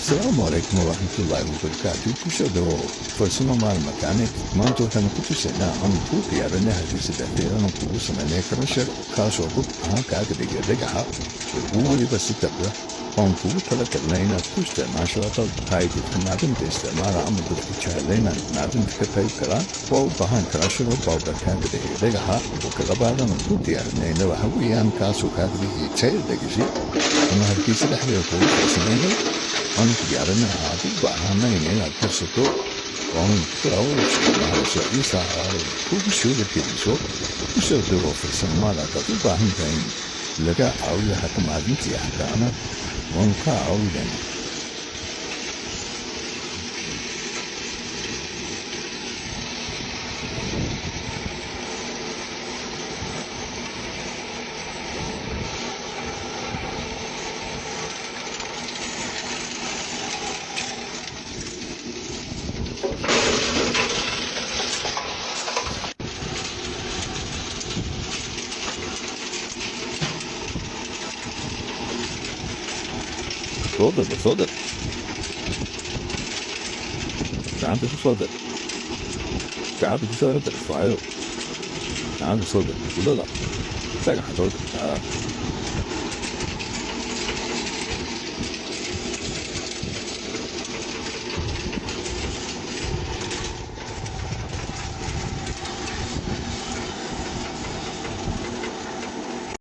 Asalaamu calaykum waraxmatullaahi wabarakaatu. Kusoo dhawow Farsamo Maal Mechanic. Maanta waxaanu ku tusaynaa aanu kuu diyaarinay Hargeysa dhexdeedana kugu samaynay crusher, kaasoo dhub ahaan kaaga dhigaya dhagaxa oo weliba si dabda oon kugu talagalnay inaad ku isticmaasho haddaad tahay dadka macdanta isticmaala ama dadka jecel inaad macdanta ka qayb galaan oo u baahan crusher oo powder kaaga dhigaya dhagaxa. Oo kalabaadana ku diyaarinayna waxa weeyaan kaasoo kaaga dhigaya tayl dhagashi ama Hargeysa dhexdeeda kugu farsamaynay aanu ku diyaarinay aad u baahanayn inaad darsato oon isticmaalayso ciisa kugu soo geliso. Kusoo dhawow Farsamaal. Haddaad u baahan tahay in laga caawiyo xagga macdinta iyo xaggaana, waanu kaa caawinayna. Soo dir, soo dir, gacanta ku soo dir, gacanta ku soo dir, faayo, gacanta soo dir, budada dhagaxa soo dir.